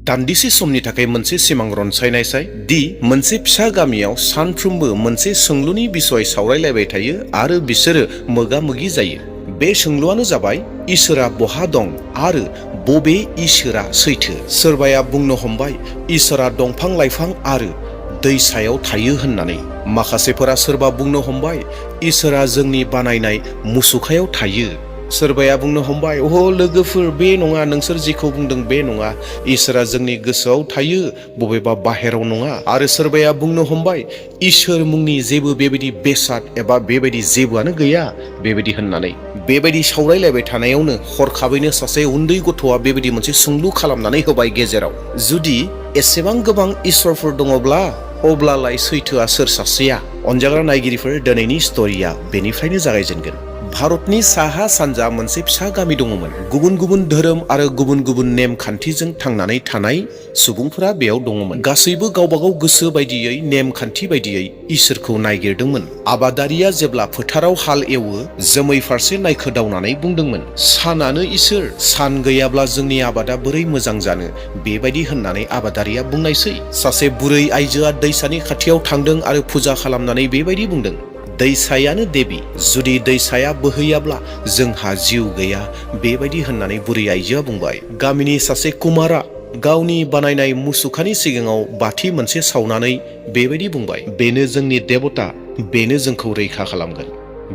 दान्दिसे समनि थाखाय मोनसे सिमां रनसायनायसाय दि मोनसे फिसा गामियाव सानफ्रोमबो मोनसे सोंलुनि बिसय सावरायलायबाय थायो आरो बिसोरो मोगा मोगि जायो। बे सोंलुआनो जाबाय इसोरा बहा दं आरो बबे इसोरा सैथो। सोरबाया बुंनो हमबाय इसोरा दंफां लाइफां आरो दै सायाव थायो होननानै। माखासेफोरा सोरबा बुंनो हमबाय इसोरा जोंनि बानायनाय मुसुखायाव थायो। सोरबाया बुंनो हमबाय अह लोगोफोर बे नङा, नोंसोर जेखौ बुंदों बे नङा, इसोरा जोंनि गोसोआव थायो बबेबा बाहेराव नङा। आरो सोरबाया बुंनो हमबाय इसोर मुंनि जेबो बेबायदि बेसाद एबा बेबायदि जेबोआनो गैया बेबायदि होननानै। बेबायदि सावरायलायबाय थानायावनो हरखाबैनो सासे उन्दै गथ'आ बेबायदि मोनसे सोंलु खालामनानै होबाय गेजेराव, जुदि एसेबां गोबां इसोरफोर दङब्ला अब्लालाय सैथोआ सोर सासेया? अनजाग्रा नायगिरिफोर, दिनैनि स्ट'रिया बेनिफ्रायनो जागायजेनगोन। भारतनि साहा सानजा मोनसे फिसा गामि दङमोन। गुबुन गुबुन धोरोम आरो गुबुन गुबुन नेम खान्थिजों थांनानै थानाय सुबुंफोरा बेयाव दङमोन। गासैबो गावबागाव गोसो बायदियै नेम खान्थि बायदियै इसोरखौ नायगिरदोंमोन। आबादारिया जेब्ला फोथाराव हाल एवो जोमै फारसे नायखोदावनानै बुंदोंमोन, सानानो इसोर, सान गैयाब्ला जोंनि आबादा बोरै मोजां जानो, बेबायदि होननानै आबादारिया बुंनायसै। सासे बुरै आइजोआ दैसानि खाथियाव थांदों आरो फुजा खालामनानै बेबायदि बुंदों, दैसायानो देबि, जुदि दैसाया बोहैयाब्ला जोंहा जिउ गैया, बेबायदि होननानै बुरै आइजोआ बुंबाय। गामिनि सासे कुमारा गावनि बानायनाय मुसुखानि सिगाङाव बाथि मोनसे सावनानै बेबायदि बुंबाय, बेनो जोंनि देबता, बेनो जोंखौ रैखा खालामगोन,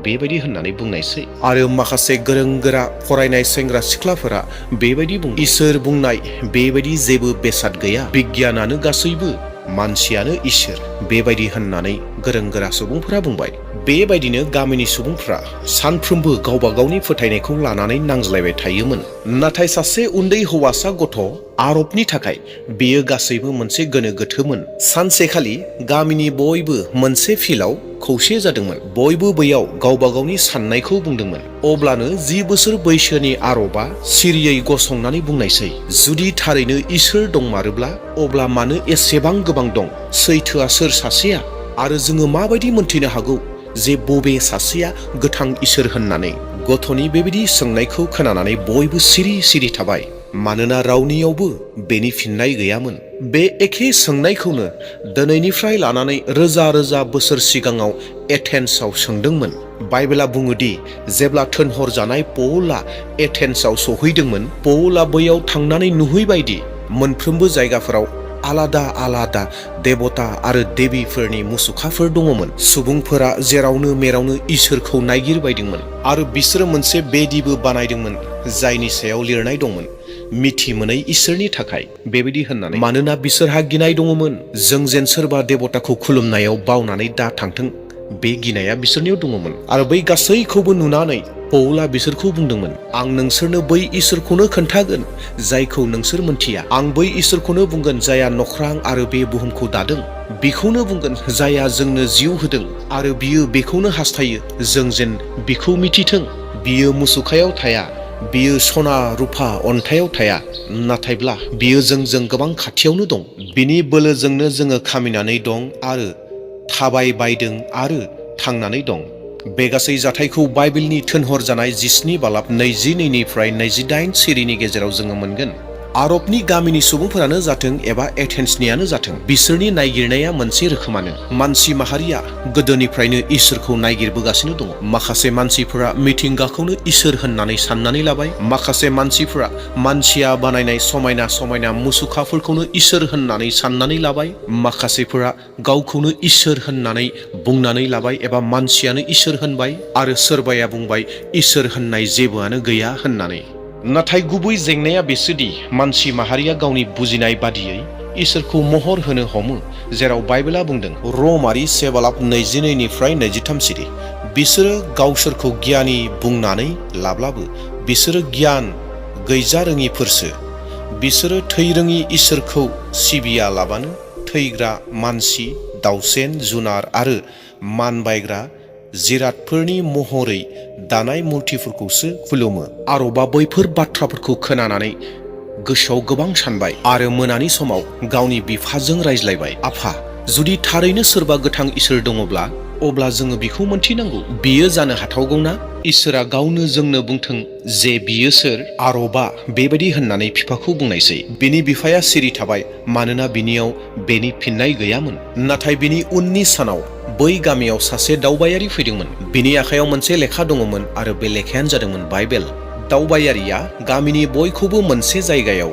बेबायदि होननानै बुंनायसै। आरो माखासे गोरों गोरा फरायनाय सेंग्रा सिख्लाफोरा बेबायदि बुं, इसोर बुंनाय बेबायदि जेबो बेसाद गैया, बिगियानानो गासैबो, मानसियानो इसोर, बेबायदि होननानै गोरों गोरा सुबुंफोरा बुंबाय। बेबायदिनो गामिनि सुबुंफ्रा सानफ्रोमबो गावबा गावनि फोथायनायखौ लानानै नांज्लायबाय थायोमोन। नाथाय सासे उन्दै हौवासा गथ' आरबनि थाखाय बेयो गासैबो मोनसे गोनो गोथोमोन। सानसेखालि गामिनि बयबो मोनसे फिल्डआव खौसे जादोंमोन। बयबो बैयाव गावबा गावनि साननायखौ बुंदोंमोन। अब्लानो 10 बोसोर बैसोनि आरबा सिरियै गसंनानै बुंनायसै, जुदि थारैनो इसोर दंमारोब्ला अब्ला मानो एसेबां गोबां दं? सैथोआ सोर सासेया? आरो जोङो माबायदि मोनथिनो हागौ जे बबे सासेया गोथां इसोर होननानै? गथ'नि बेबायदि सोंनायखौ खोनानानै बयबो सिरि सिरि थाबाय, मानोना रावनियावबो बेनि फिननाय गैयामोन। बे एखे सोंनायखौनो दिनैनिफ्राय लानानै रोजा रोजा बोसोर सिगाङाव एथेन्सआव सोंदोंमोन। बाइबेला बुङोदि जेब्ला थोनहरजानाय पौलआ एथेन्सआव सहैदोंमोन, पौलआ बैयाव थांनानै नुहैबायदि मोनफ्रोमबो जायगाफोराव आलादा आलादा देबता आरो देबीफोरनि मुसुखाफोर दङमोन। सुबुंफोरा जेरावनो मेरावनो इसोरखौ नायगिरबायदोंमोन आरो बिसोरो मोनसे बेदिबो बानायदोंमोन जायनि सायाव लिरनाय दंमोन, मिथि मोनै इसोरनि थाखाय, बेबायदि होननानै। मानोना बिसोरहा गिनाय दङमोन, जों जेन सोरबा देबताखौ खुलुमनायाव बावनानै दा थांथों, बे गिनाया बिसोरनियाव दङमोन। आरो बै गासैखौबो नुनानै पौलआ बिसोरखौ बुंदोंमोन, आं नोंसोरनो बै इसोरखौनो खोन्थागोन जायखौ नोंसोर मोनथिया। आं बै इसोरखौनो बुंगोन जायहा नख्रां आरो बे बुहुमखौ दादों। बिखौनो बुंगोन जायहा जोंनो जिउ होदों आरो बियो बेखौनो हास्थायो जों जेन बिखौ मिथिथों। बियो मुसुखायाव थाया, बियो सना रुफा अन्थायाव थाया, नाथायब्ला बियो जोंजों गोबां खाथियावनो दं। बिनि बोलोजोंनो जोङो खामिनानै दं आरो थाबायबायदों आरो थांनानै दं। बे गासै जाथायखौ बाइबेलनि थोनहरजानाय 17 बालाब 22 निफ्राय 28 सिरिनि गेजेराव जोङो मोनगोन। आरबनि गामिनि सुबुंफोरानो जाथों एबा एथेन्सनियानो जाथों, बिसोरनि नायगिरनाया मोनसे रोखोमानो। मानसि माहारिया गोदोनिफ्रायनो इसोरखौ नायगिरबोगासिनो दङ। माखासे मानसिफोरा मिथिंगाखौनो इसोर होननानै साननानै लाबाय। माखासे मानसिफोरा मानसिया बानायनाय समायना समायना मुसुखाफोरखौनो इसोर होननानै साननानै लाबाय। माखासेफोरा गावखौनो इसोर होननानै बुंनानै लाबाय एबा मानसियानो इसोर होनबाय। आरो सोरबाया बुंबाय इसोर होननाय जेबोआनो गैया होननानै। नाथाय गुबै जेंनाया बेसोदि मानसि माहारिया गावनि बुजिनाय बादियै इसोरखौ महर होनो हमो, जेराव बाइबेला बुंदों रमारि 1 बालाब 22 निफ्राय 23 सिरि, बिसोरो गावसोरखौ गियानि बुंनानै लाब्लाबो बिसोरो गियान गैजारोङिफोरसो। बिसोरो थैरोङि इसोरखौ सिबिया लाबानो थैग्रा मानसि, दावसेन, जुनार आरो मानबायग्रा जिरादफोरनि महरै दानाय मुर्तिफोरखौसो खुलुमो। आरबा बैफोर बाथ्राफोरखौ खोनानानै गोसोआव गोबां सानबाय आरो मोनानि समाव गावनि बिफाजों रायज्लायबाय, आफा, जुदि थारैनो सोरबा गोथां इसोर दङब्ला अब्ला जोङो बिखौ मोनथिनांगौ बियो जानो हाथावगौना इसोरा गावनो जोंनो बुंथों जे बियो सोर आरबा बेबायदि होननानै बिफाखौ बुंनायसै। बिनि बिफाया सिरि थाबाय मानोना बिनियाव बेनि फिननाय गैयामोन। नाथाय बिनि उननि सानाव बै गामियाव सासे दावबायारि फैदोंमोन। बिनि आखायाव मोनसे लेखा दङमोन आरो बे लेखायानो जादोंमोन बाइबेल। दावबायारिया गामिनि बयखौबो मोनसे जायगायाव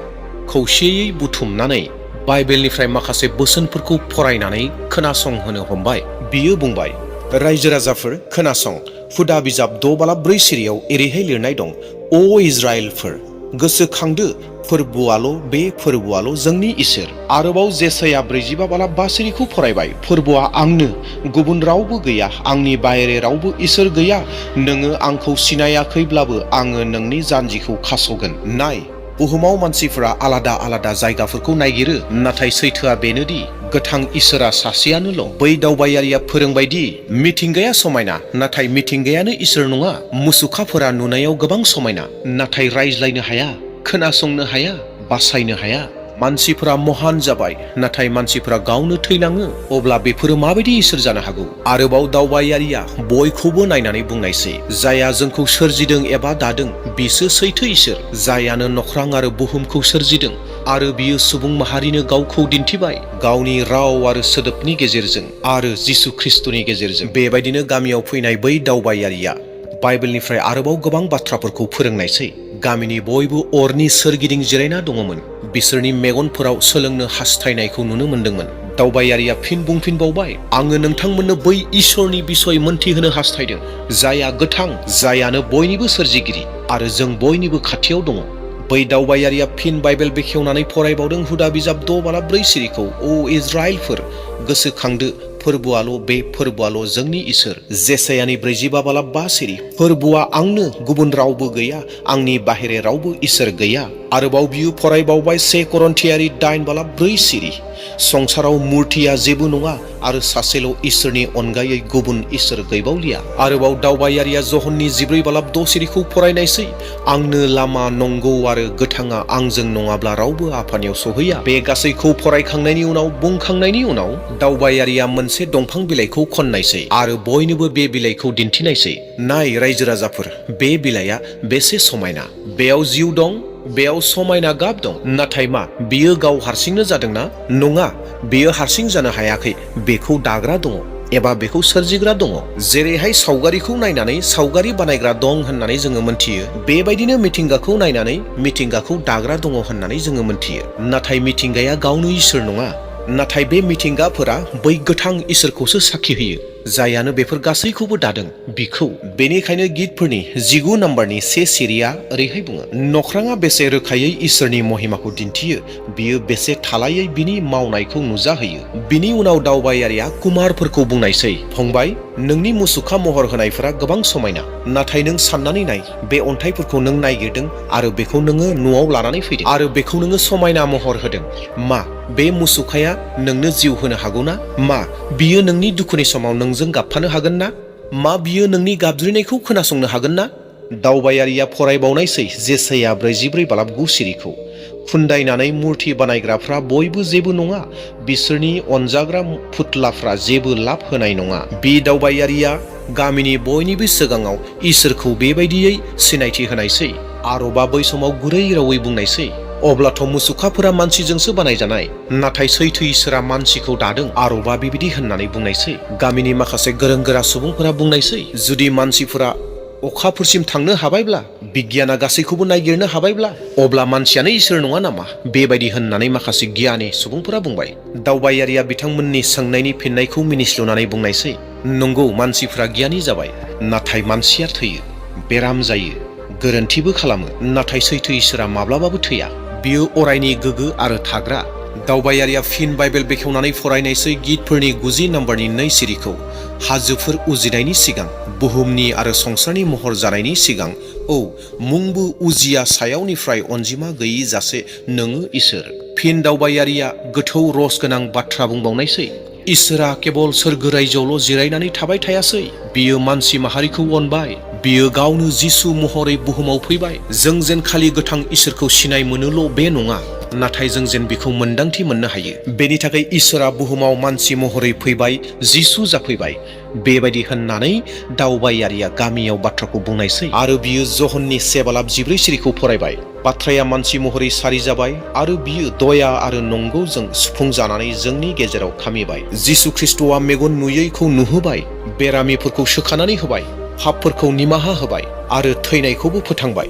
खौसेयै बुथुमनानै बाइबेलनिफ्राय माखासे बोसोनफोरखौ फरायनानै खोनासंहोनो हमबाय। बियो बुंबाय, रायजो राजाफोर खोनासं, हुदा बिजाब 6:4 सिरियाव एरैहाय लिरनाय दं, अ इजराइलफोर गोसोखांदो, बे फोरबोआल' जोंनि इसोर। आरोबाव जेसाया 45:5 सिरिखौ फरायबाय, फोरबोआ आंनो, गुबुन रावबो गैया, आंनि बाहेरे रावबो इसोर गैया। नोङो आंखौ सिनायाखैब्लाबो आङो नोंनि जानजिखौ खास'गोन। नाय, बुहुमाव मानसिफोरा आलादा आलादा जायगाफोरखौ नागिरो, नाथाय सैथोआ बेनोदि गोथां इसोरा सासेयानोल'। बै दावबायारिया फोरोंबायदि मिथिंगाया समायना, नाथाय मिथिंगायानो इसोर नङा। मुसुखाफोरा नुनायाव गोबां समायना, नाथाय रायज्लायनो हाया, खोनासंनो हाया, बासायनो हाया। मानसिफोरा महान जाबाय, नाथाय मानसिफोरा गावनो थैलाङो। अब्ला बेफोरो माबायदि इसोर जानो हागौ? आरोबाव दावबायारिया बयखौबो नायनानै बुंनायसै, जायहा जोंखौ सोरजिदों एबा दादों बिसो सैथो इसोर, जायानो नख्रां आरो बुहुमखौ सोरजिदों। आरो बियो सुबुं माहारिनो गावखौ दिन्थिबाय, गावनि राव आरो सोदोबनि गेजेरजों आरो जिसु ख्रिस्टनि गेजेरजों। बेबायदिनो गामियाव फैनाय बै दावबायारिया बाइबेलनिफ्राय आरोबाव गोबां बाथ्राफोरखौ फोरोंनायसै। गामिनि बयबो अरनि सोरगिदिं जिरायना दङमोन। बिसोरनि मेगनफोराव सोलोंनो हास्थायनायखौ नुनो मोनदोंमोन। दावबायारिया फिन बुंफिनबावबाय, आङो नोंथांमोननो बै इसोरनि बिसय मोनथिहोनो हास्थायदों, जायहा गोथां, जायानो बयनिबो सोरजिगिरि आरो जों बयनिबो खाथियाव दङ। बै दावबायारिया फिन बाइबेल बेखेवनानै फरायबावदों हुदा बिजाब 6:4 सिरिखौ, अ इजराइलफोर गोसोखांदो, फोरबोआल' जोंनि इसोर। जेसायानि 45:5 सिरि, फोरबोआ आंनो, गुबुन रावबो गैया, आंनि बाहेरे रावबो इसोर गैया। आरोबाव बियो फरायबावबाय 1 करन्थियारि 8:4 सिरि, संसाराव मुर्तिया जेबो नङा आरो सासेल' इसोरनि अनगायै गुबुन इसोर गैबावलिया। आरोबाव दावबायारिया जहननि 14:6 सिरिखौ फरायनायसै, आंनो लामा, नंगौ आरो गोथाङा, आंजों नङाब्ला रावबो आफानियाव सहैया। बे गासैखौ फरायखांनायनि उनाव बुंखांनायनि उनाव दावबायारिया मोनसे दंफां बिलाइखौ खननायसै आरो बयनोबो बे बिलाइखौ दिन्थिनायसै। नाय रायजो राजाफोर, बे बिलाइआ बेसे समायना, बेयाव जिउ दं, बेयाव समायना गाब दं। नाथाय मा बियो गाव हारसिंनो जादोंना? नङा, बेयो हारसिं जानो हायाखै, बेखौ दाग्रा दङ एबा बेखौ सोरजिग्रा दङ। जेरैहाय सावगारिखौ नायनानै सावगारि बानायग्रा दं होननानै जोङो मोनथियो, बेबायदिनो मिथिंगाखौ नायनानै मिथिंगाखौ दाग्रा दङ होननानै जोङो मोनथियो। नाथाय मिथिंगाया गावनो इसोर नङा, नाथाय बे मिथिंगाफोरा बै गोथां इसोरखौसो साखि होयो, जायानो बेफोर गासैखौबो दादों, बिखौ। बेनिखायनो गितफोरनि 19 नम्बरनि 1 सिरिया ओरैहाय बुङो, नख्राङा बेसे रोखायै इसोरनि महिमाखौ दिन्थियो, बियो बेसे थालायै बिनि मावनायखौ नुजाहोयो। बिनि उनाव दावबायारिया कुमारफोरखौ बुंनायसै, फंबाय, नोंनि मुसुखा महर होनायफोरा गोबां समायना, नाथाय नों साननानै नाय, बे अन्थाइफोरखौ नों नायगिरदों आरो बेखौ नोङो न'आव लानानै फैदों आरो बेखौ नोङो समायना महर होदों। मा बे मुसुखाया नोंनो जिउ होनो हागौना? मा बियो नोंनि दुखुनि समाव नोंजों गाबफानो हागोन ना? मा बियो नोंनि गाबज्रिनायखौ खोनासंनो हागोन ना? दावबायारिया फरायबावनायसै जेसाया 44:9 सिरिखौ, खुन्दायनानै मुर्ति बानायग्राफ्रा बयबो जेबो नङा, बिसोरनि अनजाग्रा फुथलाफ्रा जेबो लाब होनाय नङा। बे दावबायारिया गामिनि बयनिबो सिगाङाव इसोरखौ बेबायदियै सिनायथि होनायसै। आरबा बै समाव गुरै रावै बुंनायसै, अब्लाथ' मुसुखाफोरा मानसिजोंसो बानायजानाय, नाथाय सैथो इसोरा मानसिखौ दादों। आरबा बेबायदि होननानै बुंनायसै। गामिनि माखासे गोरों गोरा सुबुंफोरा बुंनायसै, जुदि मानसिफोरा अखाफोरसिम थांनो हाबायब्ला, बिगियाना गासैखौबो नायगिरनो हाबायब्ला, अब्ला मानसियानो इसोर नङा नामा? बेबायदि होननानै माखासे गियानि सुबुंफोरा बुंबाय। दावबायारिया बिथांमोननि सोंनायनि फिननायखौ मिनिस्लुनानै बुंनायसै, नंगौ, मानसिफ्रा गियानि जाबाय, नाथाय मानसिया थैयो, बेराम जायो, गोरोन्थिबो खालामो, नाथाय सैथो इसोरा माब्लाबाबो थैया, बियो अरायनि गोगो आरो थाग्रा। दावबायारिया फिन बाइबेल बेखेवनानै फरायनायसै गितफोरनि 90 नम्बरनि 2 सिरिखौ, हाजोफोर उजिनायनि सिगां, बुहुमनि आरो संसारनि महर जानायनि सिगां, औ मुंबो उजिया सायावनिफ्राय अनजिमा गैयि जासे नोङो इसोर। फिन दावबायारिया गोथौ रस गोनां बाथ्रा बुंबावनायसै, इसोरा केबल सोरगो रायजोआवल' जिरायनानै थाबाय थायासै, बियो मानसि माहारिखौ अनबाय, बियो गावनो जिसु महरै बुहुमाव फैबाय। जों जेन खालि गोथां इसोरखौ सिनाय मोनोल' बे नङा, नाथाय जों जेन बिखौ मोन्दांथि मोननो हायो। बेनि थाखाय इसोरा बुहुमाव मानसि महरै फैबाय, जिसु जाफैबाय। बेबायदि होननानै दावबायारिया गामियाव बाथ्राखौ बुंनायसै आरो बियो जहननि 7:14 सिरिखौ फरायबाय। बाथ्राया मानसि महरै सारि जाबाय आरो बियो दया आरो नंगौजों सुफुंजानानै जोंनि गेजेराव खामिबाय। जिसु ख्रिस्ट'आ मेगन नुयैखौ नुहोबाय, बेरामिफोरखौ सोखानानै होबाय, पापफोरखौ निमाहा होबाय आरो थैनायखौबो फोथांबाय।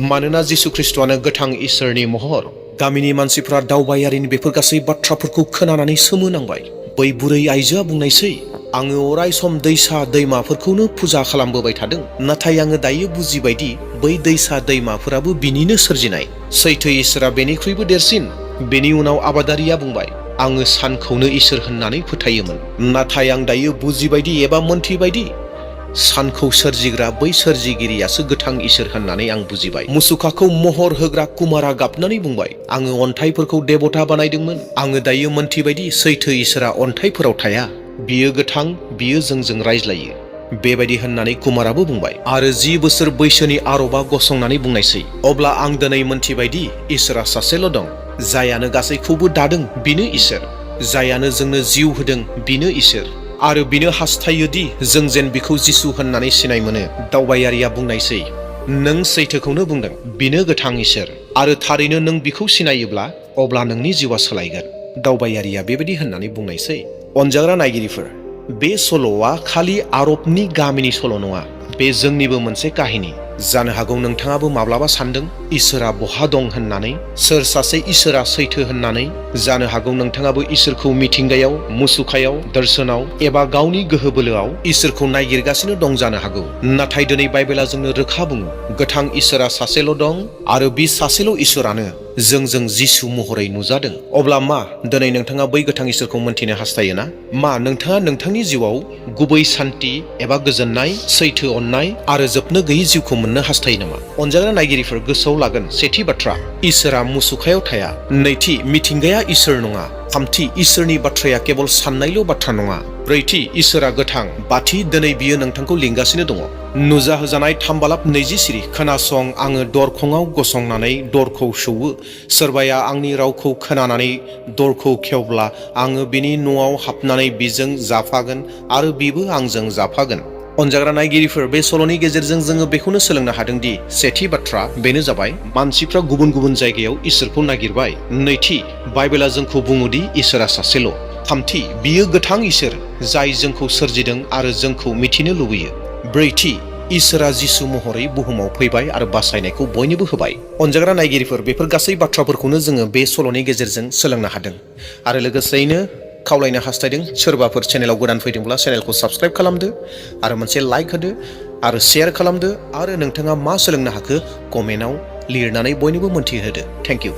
मानोना जिसु ख्रिस्ट'आनो गोथां इसोरनि महर। गामिनि मानसिफ्रा दावबायारिनि बेफोर गासै बाथ्राफोरखौ खोनानानै सोमोनांबाय। बै बुरै आइजोआ बुंनायसै, आङो अराय सम दैसा दैमाफोरखौनो फुजा खालामबोबाय थादों, नाथाय आङो दायो बुजिबायदि बै दैसा दैमाफोराबो बिनिनो सोरजिनाय। सैथो इसोरा बेनिख्रुइबो देरसिन। बेनि उनाव आबादारिया बुंबाय, आङो सानखौनो इसोर होननानै फोथायोमोन, नाथाय आं दायो बुजिबायदि एबा मोनथिबायदि सानखौ सोरजिग्रा बै सोरजिगिरियासो गोथां इसोर होननानै आं बुजिबाय। मुसुखाखौ महर होग्रा कुमारा गाबनानै बुंबाय, आङो अन्थाइफोरखौ देबता बानायदोंमोन। आङो दायो मोनथिबायदि सैथो इसोरा अन्थाइफोराव थाया, बियो गोथां, बियो जोंजों रायज्लायो। बेबायदि होननानै कुमाराबो बुंबाय आरो 10 बोसोर बैसोनि आरबा गसंनानै बुंनायसै, अब्ला आं दिनै मोनथिबायदि इसोरा सासेल' दं, जायानो गासैखौबो दादों बिनो इसोर, जायानो जोंनो जिउ होदों बिनो इसोर, आरो बिनो हास्थायोदि जों जेन बिखौ जिसु होननानै सिनाय मोनो। दावबायारिया बुंनायसै, नों सैथोखौनो बुंदों, बिनो गोथां इसोर, आरो थारैनो नों बिखौ सिनायोब्ला अब्ला नोंनि जिउआ सोलायगोन। दावबायारिया बेबायदि होननानै बुंनायसै। अनजाग्रा नायगिरिफोर, बे सल'आ खालि आरबनि गामिनि सल' नङा, बे जोंनिबो मोनसे काहिनी। जानो हागौ नोंथाङाबो माब्लाबा सानदों इसोरा बहा दं होननानै, सोर सासे इसोरा सैथो होननानै। जानो हागौ नोंथाङाबो इसोरखौ मिथिंगायाव, मुसुखायाव, दर्शनाव एबा गावनि गोहो बोलोआव इसोरखौ नायगिरगासिनो दं जानो हागौ। नाथाय दिनै बाइबेला जोंनो रोखा बुङो, गोथां इसोरा सासेल' दं आरो बि सासेल' इसोरानो जोंजों जिसु महरै नुजादों। अब्ला मा दिनै नोंथाङा बै गोथां इसोरखौ मोनथिनो हास्थायोना? मा नोंथाङा नोंथांनि जिउआव गुबै सान्थि एबा गोजोननाय, सैथो अननाय आरो जोबनो गैयै जिउखौ मोननो हास्थायो नामा? अनजाग्रा नायगिरिफोर, गोसोआव लागोन, सेथि बाथ्रा, इसोरा मुसुखायाव थाया। नैथि, मिथिंगाया इसोर नङा। थामथि, इसोरनि बाथ्राया केवल साननायल' बाथ्रा नङा। ब्रैथि, इसोरा गोथां। बाथि, दिनै बियो नोंथांखौ लिंगासिनो दङ। नुजाहोजानाय 3:20 सिरि, खोनासं, आङो दरखंआव गसंनानै दरखौ सौवो। सोरबाया आंनि रावखौ खोनानानै दरखौ खेवब्ला आङो बिनि न'आव हाबनानै बिजों जाफागोन आरो बिबो आंजों जाफागोन। अनजाग्रा नायगिरिफोर, बे सल'नि गेजेरजों जोङो बेखौनो सोलोंनो हादोंदि सेथि बाथ्रा बेनो जाबाय, मानसिफ्रा गुबुन गुबुन जायगायाव इसोरखौ नागिरबाय। नैथि, बाइबेला जोंखौ बुङोदि इसोरा सासेल'। थामथि, बियो गोथां इसोर, जाय जोंखौ सोरजिदों आरो जोंखौ मिथिनो लुबैयो। ब्रैथि, इसोरा जिसु महरै बुहुमाव फैबाय आरो बासायनायखौ बयनोबो होबाय। अनजाग्रा नायगिरिफोर, बेफोर गासै बाथ्राफोरखौनो जोङो बे सल'नि गेजेरजों सोलोंनो हादों आरो लोगोसेयैनो खावलायनो हास्थायदों, सोरबाफोर चेनेलाव गोदान फैदोंब्ला चेनेलखौ साबस्क्राइब खालामदो आरो मोनसे लाइक होदो आरो शेयार खालामदो आरो नोंथाङा मा सोलोंनो हाखो कमेन्टआव लिरनानै बयनोबो मोनथिहोदो। Thank you.